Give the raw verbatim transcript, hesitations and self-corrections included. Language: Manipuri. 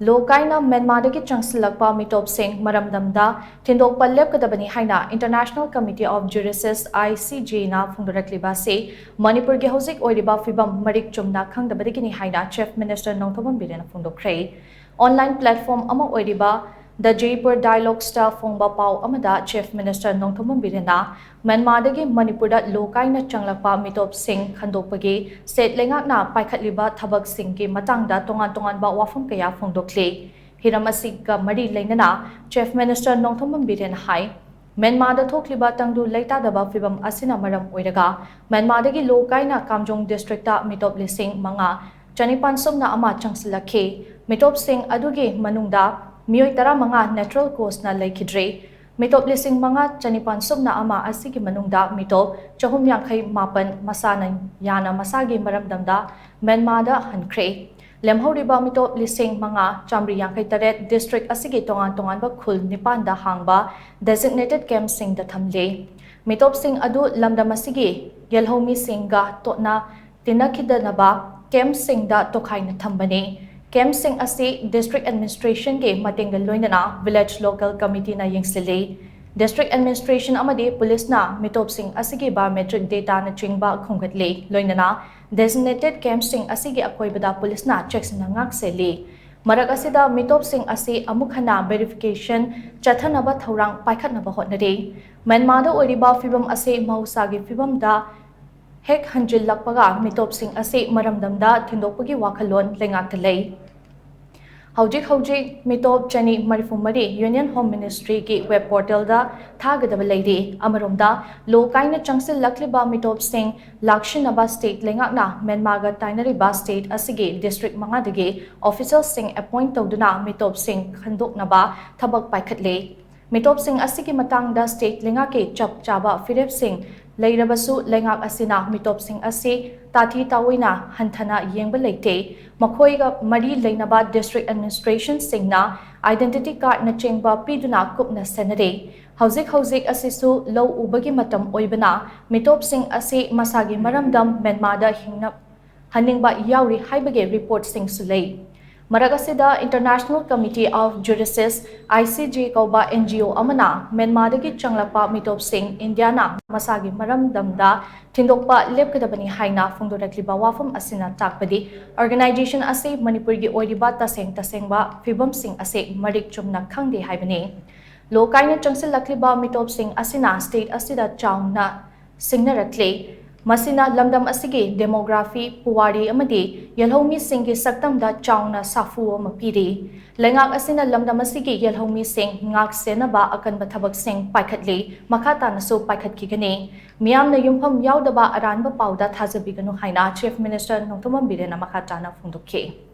ꯂꯣ ꯀꯥꯏꯅ ꯃ꯭ꯌꯥꯟꯃꯥꯔꯗꯒꯤ ꯆꯪꯁꯤꯜꯂꯛꯄ ꯃꯤꯇꯣꯞꯁꯤꯡ ꯃꯔꯝꯗꯝꯗ ꯊꯤꯟꯗꯣꯛꯄ ꯂꯦꯞꯀꯗꯕꯅꯤ ꯍꯥꯏꯅ International Committee of Jurists, I C J, ꯅ ꯐꯣꯡꯗꯣꯔꯛꯂꯤꯕ ꯑꯁꯤ ꯃꯅꯤꯄꯨꯔꯒꯤ ꯍꯧꯖꯤꯛ ꯑꯣꯏꯔꯤꯕ ꯐꯤꯕꯝ ꯃꯔꯤꯛ ꯆꯨꯝꯅ ꯈꯪꯗꯕꯗꯒꯤꯅꯤ ꯍꯥꯏꯅ Chief Minister Nongthombam ꯕꯤꯔꯦꯟꯅ ꯐꯣꯡꯗꯣꯛꯈ꯭ꯔꯦ꯫ Online platform ꯑꯃ ꯑꯣꯏꯔꯤꯕ The Jaipur Dialoguesꯇ ꯐꯣꯡꯕ ꯄꯥꯎ ꯑꯃꯗ Chief Minister ꯅꯣꯡꯊꯣꯝꯕꯝ ꯕꯤꯔꯦꯟꯅ ꯃ꯭ꯌꯥꯟꯃꯥꯔꯗꯒꯤ ꯃꯅꯤꯄꯨꯔꯗ ꯂꯣ ꯀꯥꯏꯅ ꯆꯪꯂꯛꯄ ꯃꯤꯇꯣꯞꯁꯤꯡ ꯈꯟꯗꯣꯛꯄꯒꯤ state ꯂꯩꯉꯥꯛꯅ ꯄꯥꯏꯈꯠꯂꯤꯕ ꯊꯕꯛꯁꯤꯡꯒꯤ ꯃꯇꯥꯡꯗ ꯇꯣꯉꯥꯟ ꯇꯣꯉꯥꯟꯕ ꯋꯥꯐꯝ ꯀꯌꯥ ꯐꯣꯡꯗꯣꯛꯂꯤ꯫ ꯍꯤꯔꯝ ꯑꯁꯤꯒ ꯃꯔꯤ ꯂꯩꯅꯅ Chief Minister ꯅꯣꯡꯊꯣꯝꯕꯝ ꯕꯤꯔꯦꯟꯅ ꯍꯥꯏ, ꯃ꯭ꯌꯥꯟꯃꯥꯔꯗ ꯊꯣꯛꯂꯤꯕ ꯇꯪꯗꯨ ꯂꯩꯇꯥꯗꯕ ꯐꯤꯕꯝ ꯑꯁꯤꯅ ꯃꯔꯝ ꯑꯣꯏꯔꯒ ꯃ꯭ꯌꯥꯟꯃꯥꯔꯗꯒꯤ ꯂꯣ ꯀꯥꯏꯅ ꯀꯥꯝꯖꯣꯡ districtꯇ ꯃꯤꯇꯣꯞ ꯂꯤꯁꯤꯡ ꯃꯉꯥ ꯆꯅꯤꯄꯥꯟ ꯁꯨꯞꯅ ꯑꯃ ꯆꯪꯁꯤꯜꯂꯛꯈꯤ꯫ ꯃꯤꯇꯣꯞꯁꯤꯡ ꯑꯗꯨꯒꯤ ꯃꯅꯨꯡꯗ ꯃꯤꯑꯣꯏ ꯇꯔꯥꯃꯉꯥ natural causeꯅ ꯂꯩꯈꯤꯗ꯭ꯔꯦ꯫ ꯃꯤꯇꯣꯞ ꯂꯤꯁꯤꯡ ꯃꯉꯥ ꯆꯅꯤꯄꯥꯟ ꯁꯨꯞꯅ ꯑꯃ ꯑꯁꯤꯒꯤ ꯃꯅꯨꯡꯗ ꯃꯤꯇꯣꯞ ꯆꯍꯨꯝ ꯌꯥꯡꯈꯩ ꯃꯥꯄꯟ ꯃꯁꯥꯅ ꯌꯥꯅ ꯃꯁꯥꯒꯤ ꯃꯔꯝꯗꯝꯗ ꯃ꯭ꯌꯥꯟꯃꯥꯔꯗ ꯍꯟꯈ꯭ꯔꯦ꯫ ꯂꯦꯝꯍꯧꯔꯤꯕ ꯃꯤꯇꯣꯞ ꯂꯤꯁꯤꯡ ꯃꯉꯥ ꯆꯥꯃꯔꯤ ꯌꯥꯡꯈꯩ ꯇꯔꯦꯠ district ꯑꯁꯤꯒꯤ ꯇꯣꯉꯥꯟ ꯇꯣꯉꯥꯟꯕ ꯈꯨꯜ ꯅꯤꯄꯥꯟꯗ ꯍꯥꯡꯕ designated campꯁꯤꯡꯗ ꯊꯝꯂꯦ꯫ ꯃꯤꯇꯣꯞꯁꯤꯡ ꯑꯗꯨ ꯂꯝꯗꯝ ꯑꯁꯤꯒꯤ ꯌꯦꯜꯍꯧꯃꯤꯁꯤꯡꯒ ꯇꯣꯠꯅ ꯇꯤꯟꯅꯈꯤꯗꯅꯕ campꯁꯤꯡꯗ ꯇꯣꯈꯥꯏꯅ ꯊꯝꯕꯅꯤ꯫ Campꯁꯤꯡ ꯑꯁꯤ district administrationꯒꯤ ꯃꯇꯦꯡꯒ ꯂꯣꯏꯅꯅ village local committeeꯅ ꯌꯦꯡꯁꯤꯜꯂꯤ꯫ District administration ꯑꯃꯗꯤ ꯄꯨꯂꯤꯁꯅ ꯃꯤꯇꯣꯞꯁꯤꯡ ꯑꯁꯤꯒꯤ biometric dataꯅꯆꯤꯡꯕ ꯈꯣꯝꯒꯠꯂꯤ꯫ ꯂꯣꯏꯅꯅ designated campꯁꯤꯡ ꯑꯁꯤꯒꯤ ꯑꯀꯣꯏꯕꯗ ꯄꯨꯂꯤꯁꯅ ꯆꯦꯛꯁꯤꯟꯅ ꯉꯥꯛꯁꯦꯜꯂꯤ꯫ ꯃꯔꯛ ꯑꯁꯤꯗ ꯃꯤꯇꯣꯞꯁꯤꯡ ꯑꯁꯤ ꯑꯃꯨꯛ ꯍꯟꯅ verification ꯆꯠꯊꯅꯕ ꯊꯧꯔꯥꯡ ꯄꯥꯏꯈꯠꯅꯕ ꯍꯣꯠꯅꯔꯤ꯫ ꯃ꯭ꯌꯥꯟꯃꯥꯔꯗ ꯑꯣꯏꯔꯤꯕ ꯐꯤꯕꯝ ꯑꯁꯤ ꯃꯍꯧꯁꯥꯒꯤ ꯐꯤꯕꯝꯗ ꯍꯦꯛ ꯍꯟꯖꯤꯜꯂꯛꯄꯒ ꯃꯤꯇꯣꯞꯁꯤꯡ ꯑꯁꯤ ꯃꯔꯝꯗꯝꯗ ꯊꯤꯟꯗꯣꯛꯄꯒꯤ ꯋꯥꯈꯜꯂꯣꯟ ꯂꯩꯉꯥꯛꯇ ꯂꯩ꯫ ꯍꯧꯖꯤꯛ ꯍꯧꯖꯤꯛ ꯃꯤꯇꯣꯞ ꯆꯅꯤ ꯃꯔꯤꯐꯨ ꯃꯔꯤ Union Home Ministryꯒꯤ web portalꯗ ꯊꯥꯒꯗꯕ ꯂꯩꯔꯤ꯫ ꯑꯃꯔꯣꯝꯗ, ꯂꯣ ꯀꯥꯏꯅ ꯆꯪꯁꯤꯜꯂꯛꯂꯤꯕ ꯃꯤꯇꯣꯞꯁꯤꯡ ꯂꯥꯛꯁꯤꯟꯅꯕ state ꯂꯩꯉꯥꯛꯅ ꯃ꯭ꯌꯥꯟꯃꯥꯔꯒ ꯇꯥꯏꯅꯔꯤꯕ state ꯑꯁꯤꯒꯤ district ꯃꯉꯥꯗꯒꯤ officialꯁꯤꯡ appoint ꯇꯧꯗꯨꯅ ꯃꯤꯇꯣꯞꯁꯤꯡ ꯈꯟꯗꯣꯛꯅꯕ ꯊꯕꯛ ꯄꯥꯏꯈꯠꯂꯤ꯫ ꯃꯤꯇꯣꯞꯁꯤꯡ ꯑꯁꯤꯒꯤ ꯃꯇꯥꯡꯗ state ꯂꯩꯉꯥꯛꯀꯤ ꯆꯞ ꯆꯥꯕ ꯐꯤꯔꯦꯞꯁꯤꯡ ꯂꯩꯔꯕꯁꯨ, ꯂꯩꯉꯥꯛ ꯑꯁꯤꯅ ꯃꯤꯇꯣꯞꯁꯤꯡ ꯑꯁꯤ ꯇꯥꯊꯤ ꯇꯥꯑꯣꯏꯅ ꯍꯟꯊꯅ ꯌꯦꯡꯕ ꯂꯩꯇꯦ꯫ ꯃꯈꯣꯏꯒ ꯃꯔꯤ ꯂꯩꯅꯕ district administrationꯁꯤꯡꯅ identity cardꯅꯆꯤꯡꯕ ꯄꯤꯗꯨꯅ ꯀꯨꯞꯅ ꯁꯦꯟꯅꯔꯤ꯫ ꯍꯧꯖꯤꯛ ꯍꯧꯖꯤꯛ ꯑꯁꯤꯁꯨ ꯂꯧ ꯎꯕꯒꯤ ꯃꯇꯝ ꯑꯣꯏꯕꯅ, ꯃꯤꯇꯣꯞꯁꯤꯡ ꯑꯁꯤ ꯃꯁꯥꯒꯤ ꯃꯔꯝꯗꯝ ꯃ꯭ꯌꯥꯟꯃꯥꯔꯗ ꯍꯤꯡꯅ ꯍꯟꯅꯤꯡꯕ ꯌꯥꯎꯔꯤ ꯍꯥꯏꯕꯒꯤ reportꯁꯤꯡꯁꯨ ꯂꯩ꯫ ꯃꯔꯛ ꯑꯁꯤꯗ, International Committee of Jurists, I C J, ꯀꯧꯕ N G O ꯑꯃꯅ ꯃ꯭ꯌꯥꯟꯃꯥꯔꯗꯒꯤ ꯆꯪꯂꯛꯄ ꯃꯤꯇꯣꯞꯁꯤꯡ ꯏꯟꯗꯤꯌꯥꯅ ꯃꯁꯥꯒꯤ ꯃꯔꯝꯗꯝꯗ ꯊꯤꯟꯗꯣꯛꯄ ꯂꯦꯞꯀꯗꯕꯅꯤ ꯍꯥꯏꯅ ꯐꯣꯡꯗꯣꯔꯛꯂꯤꯕ ꯋꯥꯐꯝ ꯑꯁꯤꯅ ꯇꯥꯛꯄꯗꯤ, organization ꯑꯁꯤ ꯃꯅꯤꯄꯨꯔꯒꯤ ꯑꯣꯏꯔꯤꯕ ꯇꯁꯦꯡ ꯇꯁꯦꯡꯕ ꯐꯤꯕꯝꯁꯤꯡ ꯑꯁꯤ ꯃꯔꯤꯛ ꯆꯨꯝꯅ ꯈꯪꯗꯦ ꯍꯥꯏꯕꯅꯤ꯫ ꯂꯣꯀꯥꯏꯅ ꯆꯪꯁꯤꯜꯂꯛꯂꯤꯕ ꯃꯤꯇꯣꯞꯁꯤꯡ ꯑꯁꯤꯅ state ꯑꯁꯤꯗ ꯆꯥꯎꯅ ꯁꯤꯡꯅꯔꯛꯂꯤ꯫ ꯃꯁꯤꯅ ꯂꯝꯗꯝ ꯑꯁꯤꯒꯤ demography, ꯄꯨꯋꯥꯔꯤ ꯑꯃꯗꯤ ꯌꯦꯜꯍꯧꯃꯤꯁꯤꯡꯒꯤ ꯁꯛꯇꯝꯗ ꯆꯥꯎꯅ ꯁꯥꯐꯨ ꯑꯃ ꯄꯤꯔꯤ꯫ ꯂꯩꯉꯥꯛ ꯑꯁꯤꯅ ꯂꯝꯗꯝ ꯑꯁꯤꯒꯤ ꯌꯦꯜꯍꯧꯃꯤꯁꯤꯡ ꯉꯥꯛ ꯁꯦꯟꯅꯕ ꯑꯀꯟꯕ ꯊꯕꯛꯁꯤꯡ ꯄꯥꯏꯈꯠꯂꯤ, ꯃꯈꯥ ꯇꯥꯅꯁꯨ ꯄꯥꯏꯈꯠꯈꯤꯒꯅꯤ꯫ ꯃꯤꯌꯥꯝꯅ ꯌꯨꯝꯐꯝ ꯌꯥꯎꯗꯕ ꯑꯔꯥꯟꯕ ꯄꯥꯎꯗ ꯊꯥꯖꯕꯤꯒꯅꯨ ꯍꯥꯏꯅ Chief Minister ꯅꯣꯡꯊꯣꯝꯕꯝ ꯕꯤꯔꯦꯟꯅ ꯃꯈꯥ ꯇꯥꯅ ꯐꯣꯡꯗꯣꯛꯈꯤ꯫